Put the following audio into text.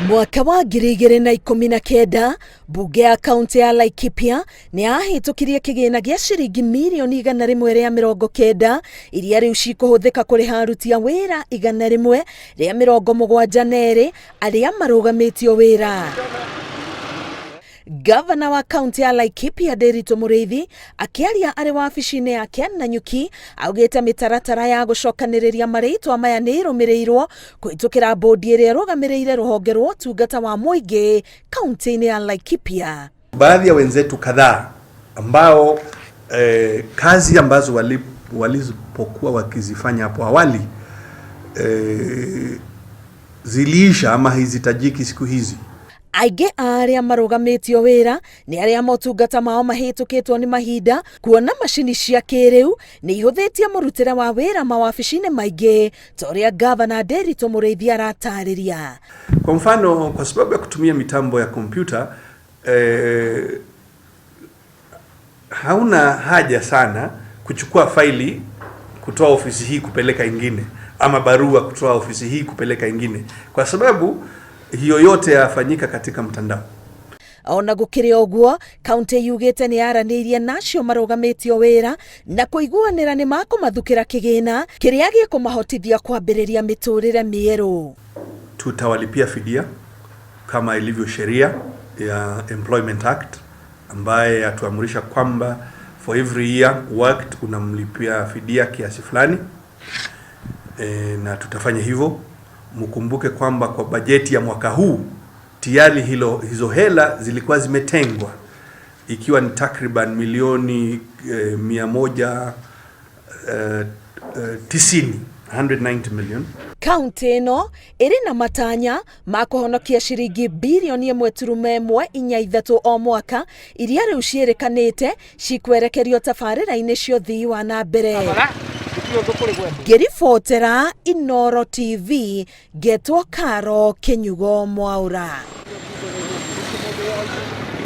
Mwaka wa 2019, mbunge ya kaunti ya Laikipia nĩ yahĩtũkirie kĩgĩna gĩa ciringi mirioni 190 iria rĩu cikũhũthĩka kũrĩha aruti a wĩra 172 arĩa marũgamĩtio wĩra. Gavana wa kaunti ya Laikipia Ndiritu Mũrĩithi akĩaria arĩ wabici-inĩ yake Nanyuki augĩte mĩtaratara ya gũcokanĩrĩria marĩtwa maya nĩ ĩrũmĩrĩirwo kũhĩtũkĩra bodi ĩrĩa ĩrũgamĩrĩire rũhonge rwa ũtungata wa mũingĩ kaunti-inĩ ya Laikipia. Baadhi ya wenzetu kadhaa ambao kazi ambazo walipokuwa wakizifanya hapo awali ziliisha ama hazihitajiki siku hizi. Aingĩ a arĩa marũgamĩtio wĩra nĩ arĩa motungata mao mahĩtũkĩtwo nĩ mahinda, kuona macini cia kĩrĩu nĩ ihũthĩtie mũrutĩre wa wĩra mawabici-inĩ maingĩ ta ũrĩa Gavana Ndiritu Mũrĩithi aratarĩria. Kwa mfano, kwa sababu ya kutumia mitambo ya kompyuta hauna haja sana kuchukua faili kutoa ofisi hii kupeleka ingine, ama barua kutoa ofisi hii kupeleka ingine, kwa sababu hiyo yote yafanyika katika mtandao. Ona gũkĩrĩ ũguo, kaunti yugĩte nĩ yaranĩirie na acio marũgamĩtio wĩra na kũiguanĩra nĩ makũmathukĩra kĩgĩna kĩrĩa gĩkũmahotithia kwambĩrĩria mĩtũrĩre mĩerũ. Tutawalipia fidia kama ilivyo sheria ya Employment Act ambaye yatuamrisha kwamba for every year worked unamlipia fidia kiasi fulani, na tutafanya hivyo. Mkumbuke kwamba kwa bajeti ya mwaka huu tayari hizo hela zilikuwa zimetengwa ikiwa ni takriban milioni mia moja, tisini, 190 million. Kaunti ĩno ĩrĩ na matanya ma kũhonokia ciringi birioni ĩmwe turuma ĩmwe inya ithatũ o mwaka iria rĩu ciĩrĩkanĩte cikwerekerio tabarĩra-inĩ cia ũthii wa na mbere. Ngĩribotera Inooro TV, ngetwo Karo Kĩnyugo Mwaũra.